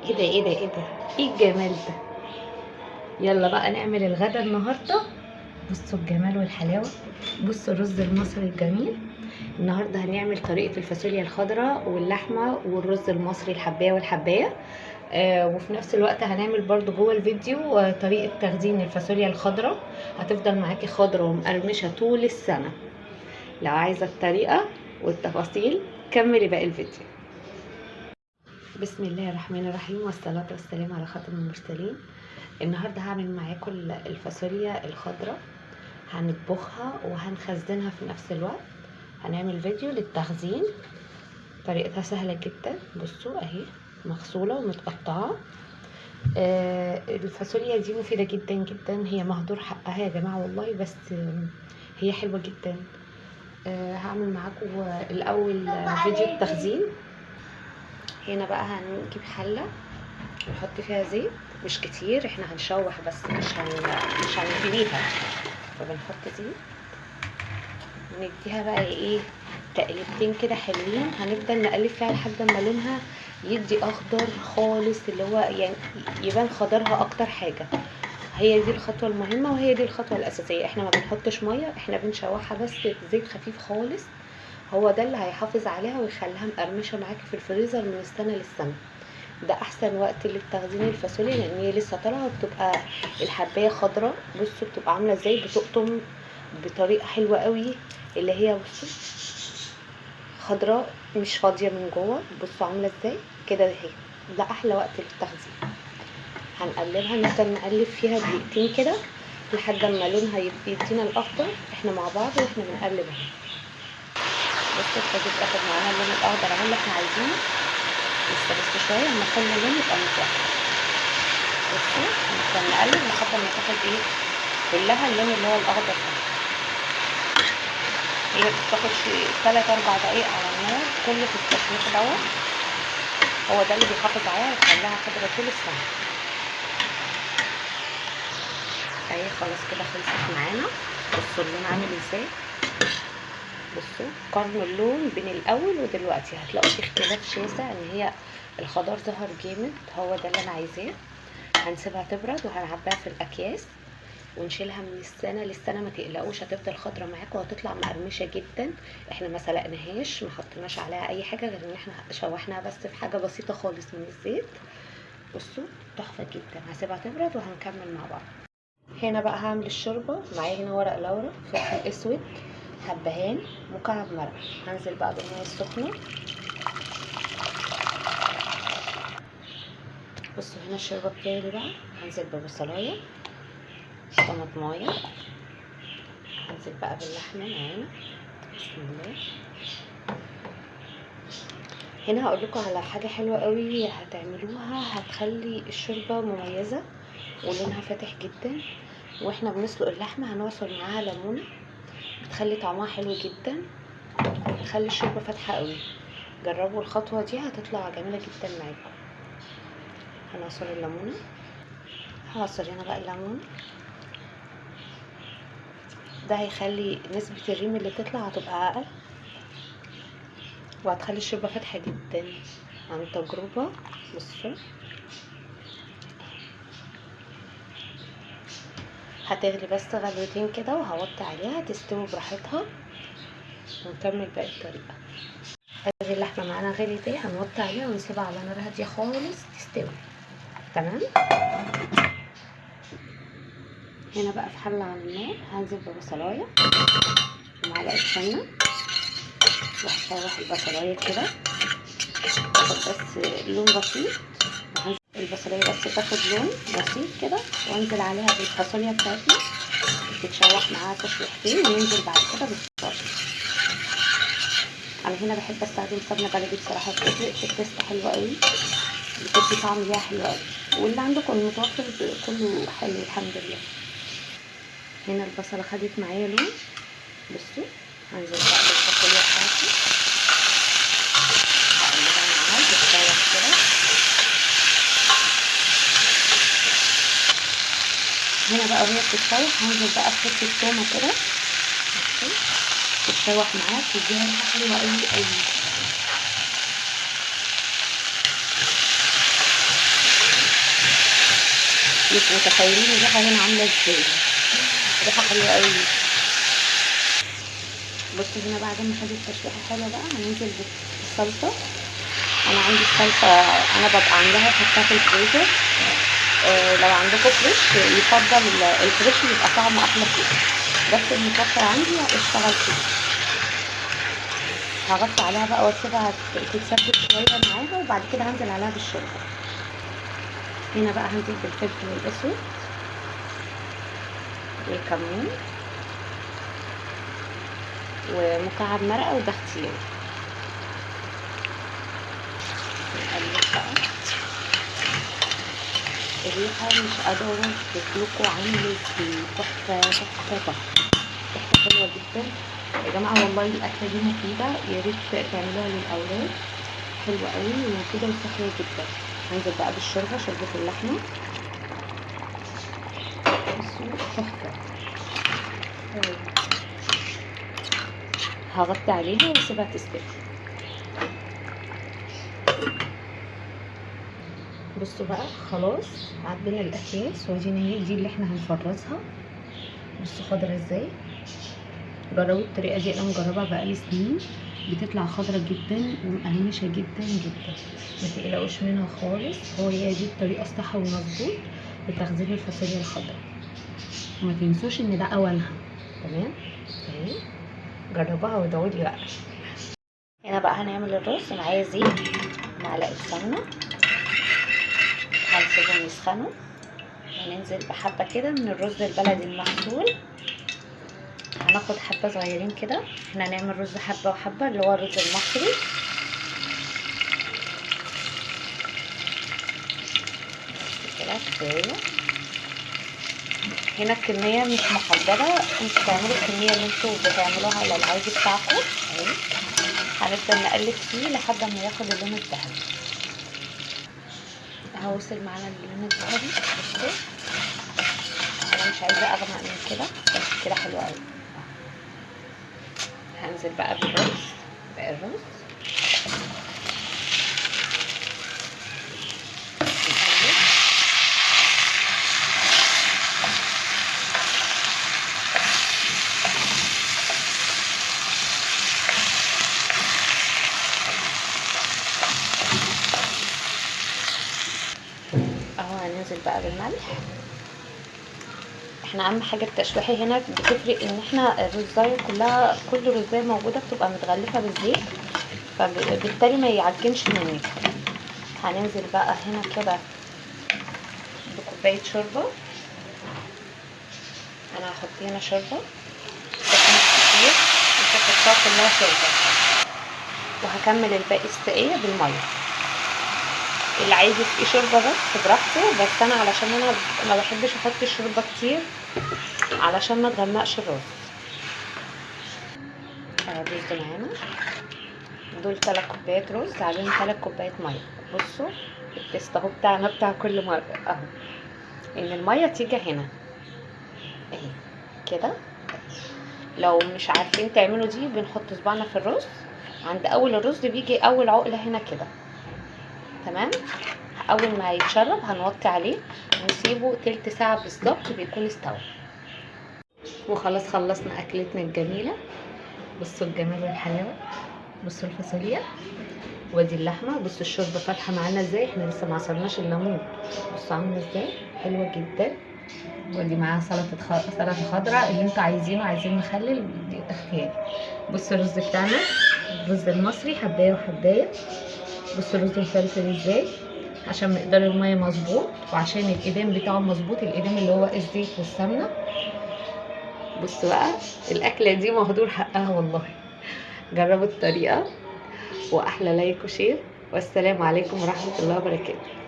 ايه ده ايه ده ايه ده، ايه الجمال ده؟ يلا بقى نعمل الغدا النهارده. بصوا الجمال والحلاوه، بصوا الرز المصري الجميل. النهارده هنعمل طريقه الفاصوليا الخضراء واللحمة والرز المصري الحبايه والحبايه، وفي نفس الوقت هنعمل برضو جوه الفيديو طريقه تخزين الفاصوليا الخضراء، هتفضل معاكي خضراء ومقرمشه طول السنة. لو عايزه الطريقة والتفاصيل كملي باقي الفيديو. بسم الله الرحمن الرحيم، والصلاة والسلام على خاتم المرسلين. النهارده هعمل معاكم الفاصوليا الخضراء، هنطبخها وهنخزنها في نفس الوقت. هنعمل فيديو للتخزين، طريقتها سهلة جدا. بصوا اهي مغسوله ومتقطعه. الفاصوليا دي مفيدة جدا جدا، هي مهدور حقها يا جماعة والله، بس هي حلوة جدا. هعمل معاكم الاول فيديو التخزين. هنا بقى هنجيب حله نحط فيها زيت، مش كتير، احنا هنشوح بس مش هنقليها، فبنحط زيت نديها بقى ايه تقلبتين كده حلوين. هنفضل نقلب فيها لحد ما لونها يدي اخضر خالص، اللي هو يعني يبان خضرها اكتر حاجة. هي دي الخطوة المهمة وهي دي الخطوة الاساسية. احنا ما بنحطش مية، احنا بنشوحها بس في زيت خفيف خالص، هو ده اللي هيحافظ عليها ويخليها مقرمشه معاكي في الفريزر من السنة للسنة. ده احسن وقت للتخزين الفاصوليا، لان هي لسه طالعه وبتبقى الحبايه خضراء. بصوا بتبقى عامله ازاي، بتقطم بطريقة حلوة قوي، اللي هي بصوا خضراء مش فاضية من جوه. بصوا عامله ازاي كده اهي. ده احلى وقت للتخزين. هنقلبها، نفضل نقلب فيها دقيقتين كده لحد ما لونها يدينا الاخضر. احنا مع بعض واحنا بنقلب اهو. بصوا ابتدت تاخد معانا اللون الاخضر اهو اللي احنا عايزينه. لسه بس شوية اما كل لون يبقى متوحد. بصوا نفضل نقلب لحد ما تاخد ايه كلها اللون اللي هو الاخضر ده. هي بتاخد 3-4 دقايق على النار، كله في التشويح دوت، هو ده اللي بيحافظ عليها ويخليها خضرا طول السنة. اهي خلاص كده خلصت معانا. بصوا اللون عامل ازاي، بصوا قارنوا اللون بين الاول ودلوقتي، هتلاقوا في اختلاف شاسع، ان هي الخضار ظهر جامد. هو ده اللي انا عايزاه. هنسيبها تبرد وهنعبيها في الاكياس ونشيلها من السنة للسنة. ما تقلقوش، هتفضل خضرة معاكم وهتطلع مقرمشه جدا. احنا ما سلقناهاش، ما حطيناش عليها اي حاجة غير ان احنا شوحناها بس في حاجة بسيطة خالص من الزيت. بصوا تحفة جدا. هسيبها تبرد وهنكمل مع بعض. هنا بقى هعمل الشوربة. معايا هنا ورق لورا، فلفل اسود، حبهان، مكعب مرق. هنزل بقى بالمية السخنة. بصوا هنا الشوربة بتغلي بقى، هنزل ببصلايه، طماطمايه، هنزل بقى باللحمه معانا. بسم الله. هنا هقول لكم على حاجة حلوة قوي هتعملوها، هتخلي الشوربة مميزة ولونها فاتح جدا. واحنا بنسلق اللحمة هنعصر معاها ليمونه، بتخلي طعمها حلو جدا، بتخلي الشوربة فاتحة قوي. جربوا الخطوة دي هتطلع جميلة جدا معاكم. هنعصر الليمونه، هعصر هنا بقى الليمون ده، هيخلي نسبة الريم اللي تطلع هتبقى اقل، وهتخلي الشوربة فاتحة جدا عن تجربة. بصوا هتغلي بس غلوتين كده وهوطي عليها تستوي براحتها، ونكمل باقي الطريقة. ادي اللحمة معانا غليت اهي، هنوطي عليها ونسيبها على نار هادية خالص تستوي. تمام. هنا بقى في حلة على النار هنزل ببصلاية ومعلقة سمنة، وهشوح البصلاية كده تاخد بس لون بسيط. البصلاية بس تاخد لون بسيط كده، وانزل عليها بالفاصوليا بتاعتنا تتشوح معاها تشويحتين، وننزل بعد كده بالصلصة. انا هنا بحب استخدم سمنة بلدي بصراحة، بتفرق في التيست حلوة قوي، بتدي طعم ليها حلو قوي، واللي عندكم المتوفر كله حلو الحمد لله. هنا البصله خدت معايا لون. بصوا هنزل بقى بالفاصوليا بتاعتي، هقلبها معاها تتشوح كده. هنا بقى وهي بتتشوح هنزل بقى بحته تومة كده، بصوا تتشوح معاها، تديها ريحه حلوة قوي قوي. مش متخيلين الريحة هنا عامله ازاي، ريحه حلوة قوي. بصوا هنا بعد ما خدت تشويحه حلوة بقى هننزل بالصلصه. انا عندي الصلصه انا ببقى عاملاها وحطاها في الفريزر، لو عندكم fresh يفضل ال fresh بيبقى طعمه احلى فيه، بس المتوفر عندي اشتغل فيه. هغطي عليها بقى واسيبها تتسبك شوية معاها، وبعد كده هنزل عليها بالشوربه. هنا بقى هنزل بالفلفل الاسود والكمون ومكعب مرقه، وده اختياري. نقلب بقى. الريحة مش قادرة اوصف لكم عامله ازاي، تحفة تحفة تحفة تحفة، حلوة جدا يا جماعة والله. الاكلة دي مفيدة، يا ريت تعملوها للاولاد، حلوة قوي ومفيدة وصحية جدا. هنزل بقى بالشوربه، شوربة اللحمة. بصوا تحفة. هغطي عليها واسيبها تستوي. بصوا بقى خلاص عبينا الاكياس، وادينا اهي دي اللي احنا هنفرزها. بصوا خضرة ازاي، جربوا الطريقة دي، انا مجربها بقالي سنين، بتطلع خضرة جدا ومقرمشه جدا جدا، ما تقلقوش منها خالص. هو هي دي الطريقة الصح والمظبوط لتخزين الفاصوليا الخضراء، وما تنسوش ان ده اوانها. تمام اهي، جربوها وادعوا لي بقى. هنا بقى هنعمل الرز. معايا زيت، معلقه سمنه، هنسيبهم يسخنوا، وننزل بحبه كده من الرز البلدي المغسول. هناخد حبه صغيرين كده، احنا هنعمل رز حبه وحبه اللي هو الرز المصري. كده كفاية. هنا الكمية مش محددة، انتوا تعملوا الكمية اللي انتوا بتعملوها على العادي بتاعكم. اهي هنفضل نقلب فيه لحد ما ياخد اللون الذهبي. اهو وصل معانا اللون الذهبي. بصوا انا مش عايزه اغمق من كده، بس كده حلو قوي. هنزل بقى بالرز، باقي الرز. نقلب. اهو هننزل بقى بالملح. احنا اهم حاجة التشويحه هنا بتفرق، ان احنا الرزايه كلها، كل رزايه موجودة بتبقى متغلفه بالزيت، فبالتالي ما يعجنش منك. هننزل بقى هنا كده بكوبايه شوربة. انا هحط هنا شوربة بس مش كتير، مش هحطها كلها شوربة، وهكمل الباقي السقيه بالمية. اللي عايز يسقي شوربة بس براحته، بس انا علشان انا ما بحبش احط الشوربة كتير علشان ما تغمقش الرز. اهو الرز معانا، دول 3 كوبايات رز عليهم 3 كوبايات مية. بصوا التست اهو بتاعنا بتاع كل مرة اهو، ان المية تيجي هنا اهي كده. لو مش عارفين تعملوا دي، بنحط صباعنا في الرز عند اول الرز، بيجي اول عقله هنا كده. تمام، اول ما يتشرب هنوطي عليه ونسيبه تلت ساعة بالظبط، بيكون استوى. وخلاص خلصنا اكلتنا الجميلة. بصوا الجمال والحلاوه، بصوا الفاصوليا وادي اللحمة، بصوا الشوربة فاتحة معانا ازاي، احنا لسه ما عصرناش الليمون. بصوا عامله ازاي، حلوة جدا. ودي معاها سلطة خضراء اللي انتوا عايزينه، عايزين مخلل دي اختياري. بصوا الرز بتاعنا، الرز المصري حبايه وحبايه. بصوا الرز مفلفل ازاي، عشان مقدار المية مظبوط، وعشان الادام بتاعه مظبوط، الادام اللي هو الزيت والسمنه. بصوا بقى الاكلة دي مهدور حقها والله. جربوا الطريقة، واحلى like و share، والسلام عليكم ورحمة الله وبركاته.